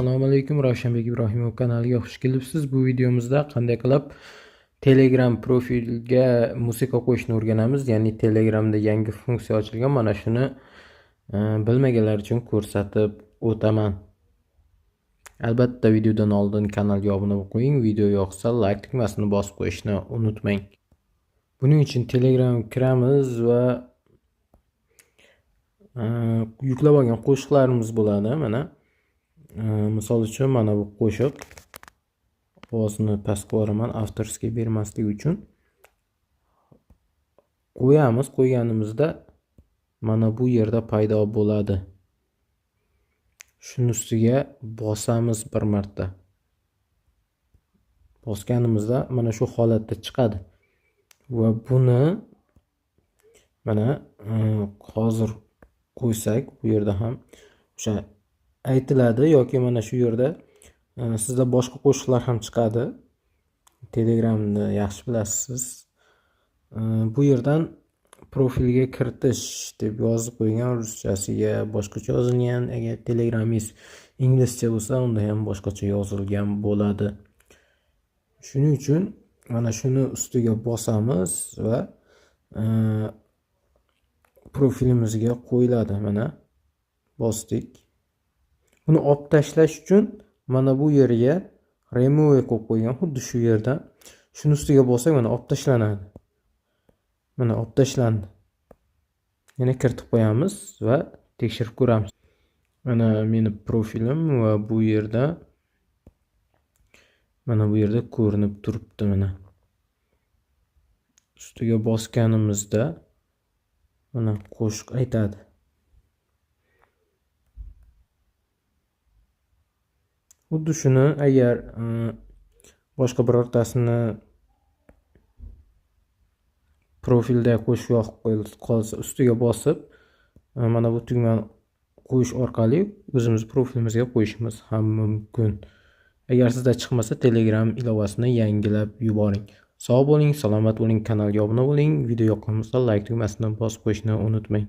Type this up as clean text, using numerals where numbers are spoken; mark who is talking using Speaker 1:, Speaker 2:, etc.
Speaker 1: Assalomu alaykum, Ravshanbek Ibrohimov kanaliga xush kelibsiz. Bu videomizda qanday qilib Telegram profilga musiqa qo'yishni o'rganamiz. Ya'ni Telegramda yangi funksiya ochilgan. Mana shuni bilmaganlar uchun ko'rsatib o'taman. Albatta videodan oldin kanalga obuna bo'lib qo'ying. Video yoqsa like tugmasini bosib qo'yishni unutmang. Buning uchun Telegram kiramiz va yuklab olgan qo'shiqlarimiz bo'ladi. Mana misol uchun mana bu qo'shiq, ovozini past qilib yuboraman авторский bermaslik uchun. Qo'yamiz, qo'yganimizda mana bu yerda paydo bo'ladi. Shuni ustiga bosamiz bir marta. Bosganimizda mana shu holatda chiqadi. Va buni mana hozir qo'ysak, bu yerda ham o'sha aytiladi yoki mana shu yerda sizda boshqa qo'shiqlar ham chiqadi. Telegramni yaxshi bilasiz. Bu yerdan profilga kiritish deb yozib qo'ygan, ruschasiga boshqacha yozilgan. Agar Telegramingiz inglizcha bo'lsa, unda ham boshqacha yozilgan bo'ladi. Shuning uchun mana shuni ustiga bosamiz va profilimizga qo'yiladi. Mana bosdik. Buni olib tashlash uchun mana bu yerga remove qo'yib qo'ygan, xuddi shu yerdan. Shuni ustiga bossak, mana olib tashlanadi. Mana olib tashlandi. Yana kiritib qo'yamiz va tekshirib ko'ramiz. Mana meni profilim va bu yerda, mana bu yerda ko'rinib turibdi mana. Ustiga bosganimizda mana qo'shiq aytadi. Xuddi shuni agar boshqa birortasini profilda qo'shiq yoqib qolsa, ustiga bosib, mana bu tugmani qo'yish orqali o'zimiz profilimizga qo'yishimiz ham mumkin. Agar sizda chiqmasa, Telegram ilovasini yangilab yuboring. Sog' bo'ling, salomat bo'ling, kanalga obuna bo'ling. Video yoqqan bo'lsa, like tugmasini bosib qo'yishni unutmang.